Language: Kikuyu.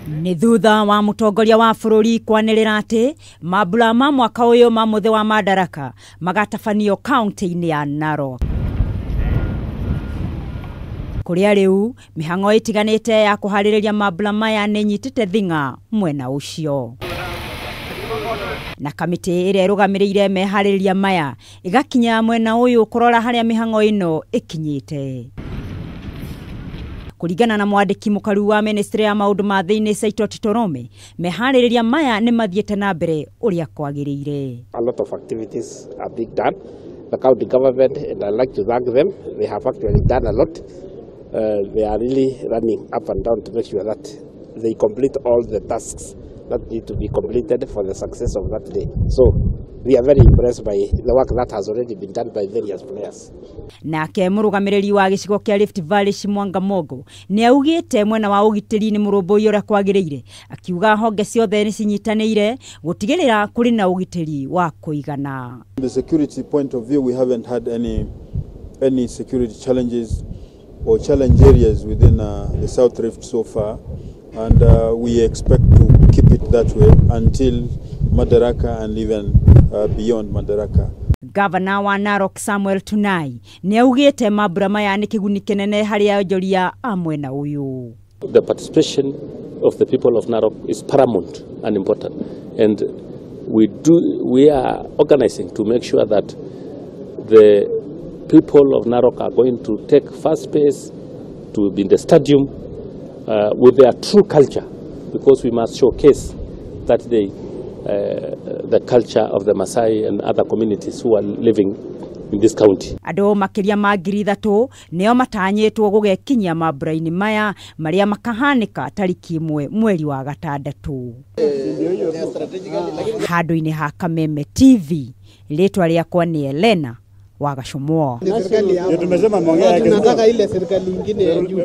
Nĩ thutha wa mũtongoria wa bũrũri kwanĩrĩra atĩ mambura ma mwaka ũyũ ma mũthĩ wa Madaraka magatabanio kaunti-inĩ ya Narok, kũrĩa rĩu mĩhang'o ĩtiganĩte ya kũharĩrĩria mambura maya nĩ ĩnyitĩte thing'a mwena ũcio, na kamĩtĩ ĩrĩa ĩrũgamĩrĩire meharĩrĩria maya ĩgakinya mwena ũyũ kũrora harĩa mĩhang'o ĩno ĩkinyĩte. Kũringana na mwandĩki mũkaru wa ministry ya maũndũ ma thĩinĩ Saitoti Torome, meharĩrĩria maya nĩ mathiĩte na mbere ũrĩa kwagĩrĩire. A lot of activities are being done. The county government, and I'd like to thank them, they have actually done a lot. They are really running up and down to make sure that they complete all the tasks that need to be completed for the success of that day. So we are very impressed by the work that has already been done by various players. Nake mũrũgamĩrĩri wa gĩcigo kĩa Rift Valley Shimwanga Mogo nĩ augĩte mwena wa ũgitĩri nĩ mũrũmbũiyo ũrĩa kwagĩrĩire, akiuga honge ciothe nĩ cinyitanĩire gũtigĩrĩra kũrĩ na ũgitĩri wa kũigana. From the security point of view, we haven't had any security challenges or challenge areas within the South Rift so far, and we expect to keep it that way until Madaraka and even beyond Madaraka. Gavana wa Narok Samuel Tunai nĩ augĩte mambura maya nĩ kĩguni kĩnene harĩ onjoria a mwena ũyũ. The participation of the people of Narok is paramount and important, and we are organizing to make sure that the people of Narok are going to take first space to be in the stadium with their true culture, because we must showcase that the culture of the Maasai and other communities who are living in this county. Andũ makĩria ma 3,000 nĩo matanyĩtwo gũgekinyia mambura-inĩ maya marĩa makahanĩka tarĩki 1 mweri wa 6. Handũ-inĩ ha Kameme TV, rĩtwa rĩakwa nĩ Elena wa Gacũmwo. Tunataka ile serikali nyingine ya juu.